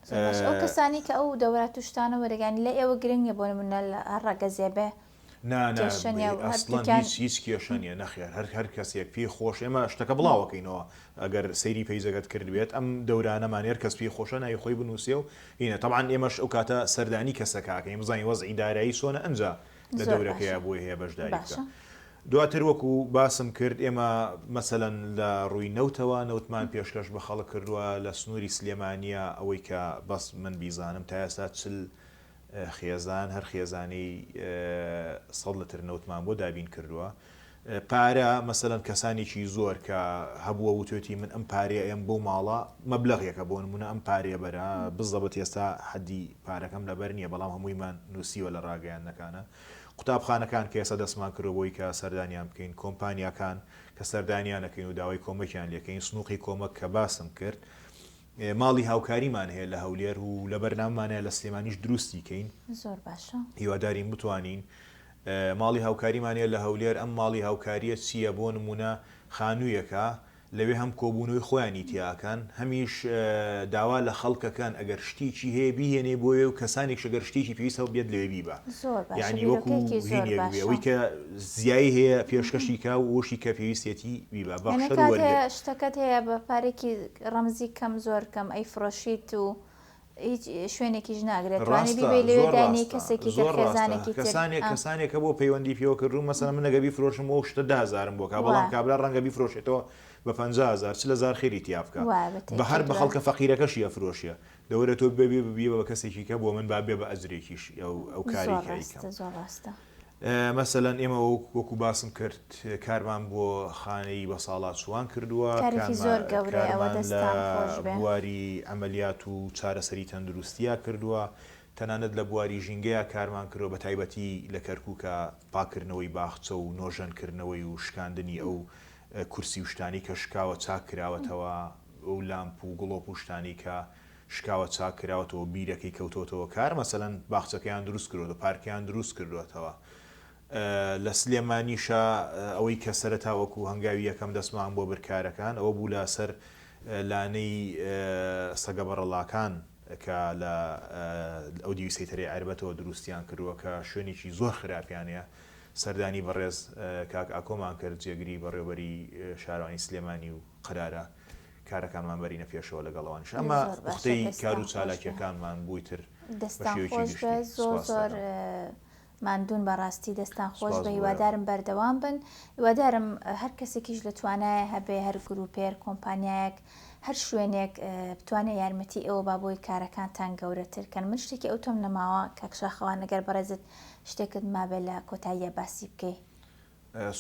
A: زۆر باشە. ئەو کەسانەی کە ئەو دەورات و شتانە وەرەگرن لە ئێوە گرنگ نییە بۆ نموونە لە هەر ڕەگەزێ بێ
B: نا نا
A: کێشە نییە و
B: ئەسڵەن
A: هەردووکیان
B: هیچ هیچ کێشە نییە نەخێر هەر هەر کەسێک پێی خۆش ئێمە شتەکە بڵاوەکەینەوە ئەگەر سەیری پەیجەکەت کردبێت ئەم دەورانەمان هەر کەس پێی خۆشە ناوی خۆی بنووسێ و هینە تەبعەن ئێمەش ئەو کاتە سەردانی کەسەکە ئەکەین بزانین وەزعی دارایی چۆنە ئەنجا لە
A: زۆر
B: دەورەکەیا
A: باشە
B: بۆی هەیە بەشداری بکا
A: باشە.
B: دواتر وەکو باسم کرد ئێمە مەسەلەن لە ڕووی نەوتەوە نەوتمان پێشکەش بە خەڵک کردووە لە سنووری سلێمانییە ئەوەی کە بەس من بیزانم تا ئێستا 40 خێزان هەر خێزانەی سەد لتر نەوتمان بۆ دابین کردووە. پارە مەسەلەن کەسانێکی زۆر کە هەبووە وتوێتی من ئەم پارەیە ئەیەم بەو ماڵە مەبلەغێکە بۆ نمونە ئەم پارەیە بەرە بزەبت ئێستا حەدی پارەکەم لەبەر نییە بەڵام هەموویمان نووسیوە لە ڕاگەیاندنەکانە قوتابخانەکان کە ئێستا دەستمان کردووە بۆی کە سەردانیان بکەین کۆمپانیاکان کە سەردانیان ئەکەین و داوای کۆمەکیان لێکەین سنوقی کۆمەک کە باسم کرد. ماڵی هاوکاریمان هەیە لە هەولێر و لە بەرنامەمانە لە سلێمانیش دروستی کەین.
A: زۆر باشە.
B: هیوادارین بتوانین. ماڵی هاوکاریمان هەیە لە هەولێر، ئەم ماڵی هاوکارییە چییە؟ بۆ نموونە خانوویەکە لەوێ هەم کۆبوونەوەی خۆیانی تیا ئەکەن، هەمیش داوا لە خەڵک ئەکەن ئەگەر شتێکی هەیە بیهێنێ بۆوێ و کەسانێکیش ئەگەر شتێکی پێویستە بێت لەوێ بیبا.
A: زۆر باشە،
B: یانی وەکو
A: بیرۆکەیەکی زۆر
B: هینێک بێ،
A: باشە.
B: ئەوەی کە زیایی هەیە پێشکەشی کا و ئەوەشی کە پێویستیەتی بیبا،
A: یانی
B: بەخشەر و
A: کات
B: وەرگر.
A: هەیە شتەکەت هەیە بە پارەیەکی ڕەمزی کەم زۆر کەم ئەیفرۆشیت و هیچ شوێنێکیش ناگرێت توانی
B: ڕاستە
A: بیبەی لەوێ
B: زۆر
A: داینێی
B: ڕاستە
A: کەسێکی تر
B: زۆر ڕاستە
A: خێزانێکی تر
B: کەسانێک
A: ئا.
B: کەسانێک هەبوو پەیوەندی پێوە کردووم مەسەلەن من ئەگەر بیفرۆشم ئەو شتە دە هەزارم بۆ کا بەڵام
A: وایە.
B: کابرا ڕەنگە بیفرۆشێتەوە بە 50 هەزار 40 هەزار خێری تیا بکا
A: وایە بە
B: بە هەر
A: تەئکید
B: بە
A: وایە.
B: خەڵکە فەقیرەکەشی ئەفرۆشێ دەوەرە تۆ ببێ بیبە بە کەسێکی کە بۆ من با بێ بە ئەجرێکیش ئەو ئەو کارەی
A: زۆر
B: کە ئەیکەم.
A: ڕاستە زۆر ڕاستە.
B: مەسەلەن ئێمە وەکو باسم کرد کارمان بۆ خانەی بەساڵاچووان کردووە،
A: کارێکی زۆر گەورەیە ئەوە
B: کارمان لە
A: دەستتان خۆش بێ.
B: بواری عەمەلیات و چارەسەری تەندروستیا کردووە، تەنانەت لە بواری ژینگەیا کارمان کردووە بەتایبەتی لە کەرکوکا پاککردنەوەی باخچە و نۆژەنکردنەوەی و شکاندنی ئەو کورسی و شتانەی کە شکاوە چاک کراوەتەوە، ئەو لامپ و گڵۆپ و شتانەی کە شکاوە چاک کراوەتەوە بیرەکەی کەوتۆتەوە کار مەسەلەن باخچەکەیان دروست کردۆتەوە پارکەیان دروست کردۆتەوە لە سلێمانیشا ئەوەی کە سەرەتا وەکو هەنگاوی یەکەم دەستمان بۆ برد کارەکان ئەوە بوو لە سەر لانەی سەگە بەڕەڵاکان کە لە ئەو دیوی سەیتەرەی عەربەتەوە دروستیان کردووە کە شوێنێکی زۆر خراپیان هەیە سەردانی بەڕێز کاک ئاکۆمان کرد جێگری بەڕێوبەری شارەوانی سلێمانی و قەرارە کارەکانمان بەرینە پێشەوە لەگەڵ ئەوانیش ئەمە
A: زۆر باشە
B: پوختەی کار و
A: دەستتان خۆش بێ.
B: چالاکیەکانمان بوو ئیتر بە
A: دەستتان
B: شێوەیەکی
A: خۆش بێ
B: گشتی
A: زۆر
B: سوپاست
A: زۆر
B: دەکەم.
A: ماندوون بەڕاستی دەستان خۆش
B: سوپاس
A: بێ
B: بۆ ئێوە.
A: هیوادارم بەردەوام بن هیوادارم هەر کەسێکیش لە توانایە هەبێ هەر گروپێ هەر کۆمپانیایەک هەر شوێنێک بتوانێ یارمەتی ئێوە با بۆی کارەکانتان گەورەتر کەن من شتێکی ئەوتۆم نەماوە کاک شاخەوان ئەگەر بەڕێزت شتێکت مابێ لە کۆتاییە باسی بکەی.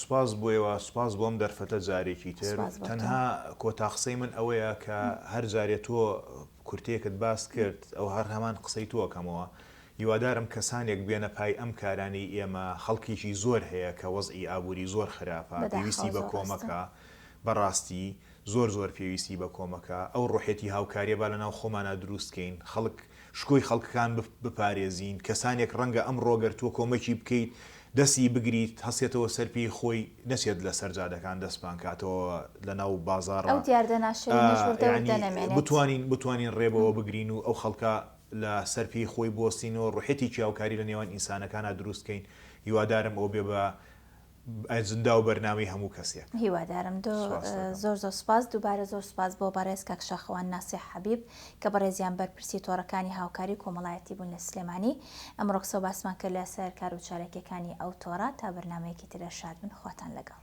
B: سوپاس بۆ ئێوە، سوپاس بۆ ئەم دەرفەتە جارێکی تر.
A: سوپاس بۆ تۆ.
B: تەنها کۆتا قسەی من ئەوەیە کە هەر جارێ تۆ کورتەیەکت باس کرد ئەو هەر هەمان قسەی تۆ ئەکەمەوە. هیوادارم کەسانێک بێنە پای ئەم کارانەی ئێمە، خەڵکێکی زۆر هەیە کە وەزعی ئابووری زۆر خراپە،
A: بەداخەوە
B: پێویستی بە
A: زۆر ڕاستە.
B: کۆمەکە، بەڕاستی زۆر زۆر پێویستی بە کۆمەکە، ئەو ڕۆحیەتی هاوکاریە با لەناو خۆمانا دروست کەین، خەڵک شکۆی خەڵکەکان بپارێزین، کەسانێک ڕەنگە ئەمڕۆ گەر تۆ کۆمەکی بکەیت دەستی بگریت هەستێتەوە سەر پێی خۆی نەچێت لەسەر جادەکان دەست پان کاتەوە لەناو بازاڕا
A: ئەو دیاردە ناشرینەش وردە وردە
B: یانی
A: نەمێنێت.
B: بتوانین بتوانین ڕێ بەوە بگرین و ئەو خەڵکە لە سەر پێی خۆی بوەستینەوە ڕوحیەتێکی هاوکاری لە نێوان ئینسانەکانا دروست کەین هیوادارم ئەوە بێ بە ئەجندا و بەرنامەی هەموو کەسێک.
A: هیوادارم دۆ
B: سوپاست دەکەم.
A: زۆر زۆر سوپاس دووبارە زۆر سوپاس بۆ بەڕێز کاک شاخەوان ناسیح حەبیب کە بەڕێزیان بەرپرسی تۆڕەکانی هاوکاری کۆمەڵایەتی بوون لە سلێمانی ئەمڕۆ قسەو باسمان کرد لەسەر کارو چالاکیەکانی ئەو تۆڕە تا بەرنامەیەکی تر شاد بن خواتان لەگەڵ.